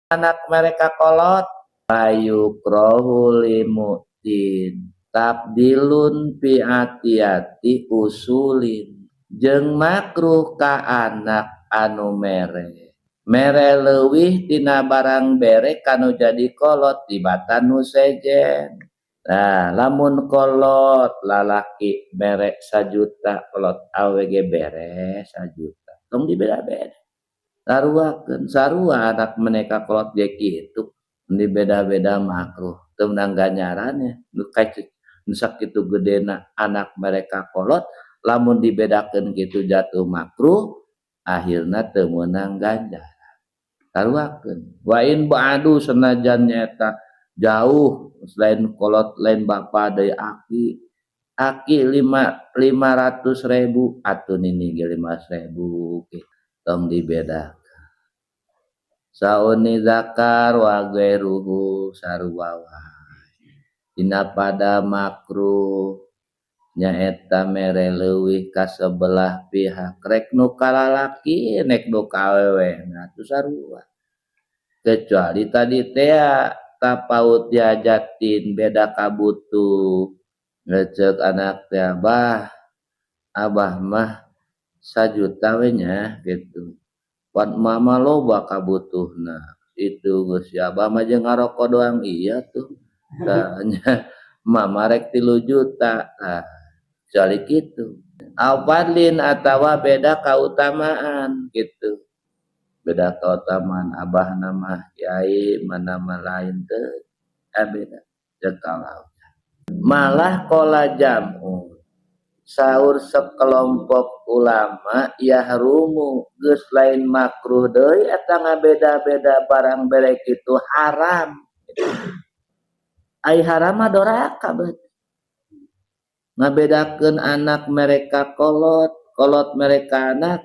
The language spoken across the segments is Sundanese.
Anak mere ka kolot. Wa yukrahu limu'tin tabdilun fi atiyati usulin, jeung makruh ka anak anu mere mere leuwih tina barang bere kanu jadi kolot tibatan nu sejen. Nah, lamun kolot lalaki mere 1 juta, kolot awewe ge bere 1 juta, tong dibeda-beda, saruakeun. Sarua anak mere ka kolot ge kitu, dibeda-beda makruh, teu meunang ganjarannya. Nu nu sakitu gedena anak mere ka kolot, lamun dibedakeun kitu jatuh makruh, akhirna teu meunang ganjaran. Saruakeun. Wa in ba'du, sanajan nyaeta jauh, selain kolot, lain bapa deui, aki aki 500.000 atuh, nini ge 500.000, tong dibedakeun. Sauni zakar wa gairuhu, sarua wae. Dina pada makruh nyaeta mere leuwih ka sebelah pihak, rek nu ka lalaki rek nu ka awewe. Nah, atuh sarua, kecuali tadi tea tapaut diajatin, beda kabutuh. Ngeceuk anak teh, "Abah, abah mah 1 juta we nya," gitu, "pan mama loba kabutuhna itu, geus si abah mah jeung ngaroko doang." Iya tuh, tah nya mama rek 3 juta. Tah, kecuali kitu. Au fadlin, atawa beda kautamaan gitu, beda kautamaan, abahna mah kiai, mana mah lain teu, beda ceuk. Malah qala jam'un, saur sekelompok ulama, yahrumu, geus lain makruh deui eta ngabeda-beda barang bere kitu, haram. Ai haram mah doraka berarti. Ngabedakeun anak mere ka kolot, kolot mere ka anak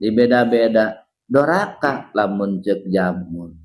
dibeda-beda, doraka lamun ceuk jam'un.